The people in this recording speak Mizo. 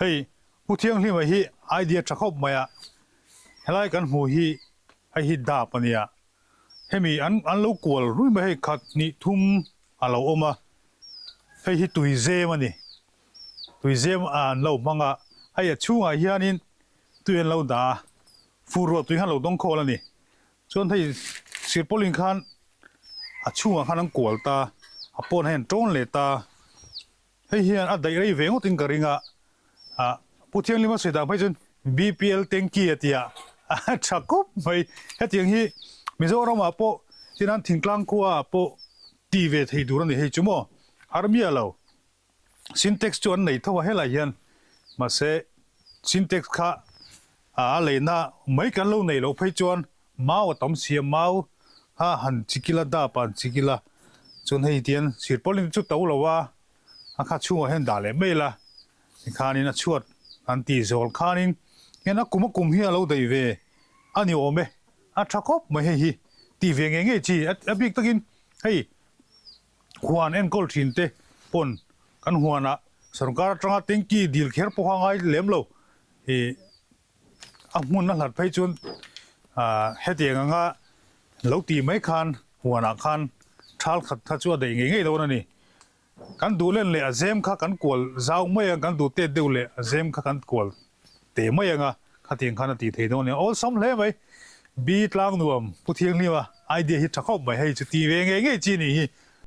Hei Pu Thianghlima hi idea tha khawp mai a, helai kan hmuh hi hei hi dap a nia. Hemi an an lo kual rui mai hei khat hnih thum a lo awm a, hei hi tui zem a ni. Tui zem an lo hmang a, hei a chhungah hianin tui an lo dah a, fur ruah tui khan a lo dawng khawl a ni. Chuan hei sirpawlin khan a chhungah khan an kual ta, a pawn hian an tawn leh ta. Hei hian a daih rei ve ngawtin ka ring a, ah Pu Thianglima sawi dan phei chuan BPL tanky a tia a tha khawp mai. Hetiang hi Mizoramah pawh tinan thingtlang khuaah pawh ti ve thei tur a ni hei chu maw? Har miah lo. Sintex chu an nei tho a helai hian mahse Sintex kha a leina mai kan lo nei loh phei chuan mau a tam si a, mau kha han chikila dap a han chikila chuan hei tian sirpawlin chu to lo a, a kha chhungah hian dah leh mai la tikhanin a chhuat an tih zawl khanin hian a kum a kum hi a lo daih ve a ni awm e, a tha khawp mai hei hi tih ve ngei ngei chi a bik takin hei Huan enkawl thin te pawn kan huanah sorkar atanga tanky dil kher pawh a ngai lem lo. Ih a hmun a hlat phei chuan ah hetiang anga lo tih mai khan huanah khan thal khat kha chu a daih ngei ngei dawn a ni. Kan duh len leh a zem kha kan kual zau mai ang, kan duh tet deuh leh a zem kha kan kual teh mai ang a, khatiang khan a tih thei dawn a ni. Awlsam hle mai. Bi tlang nuam Pu Thianghlima idea hi tha khawp mai hei chu ti ve ngei ngei chi a nih hi.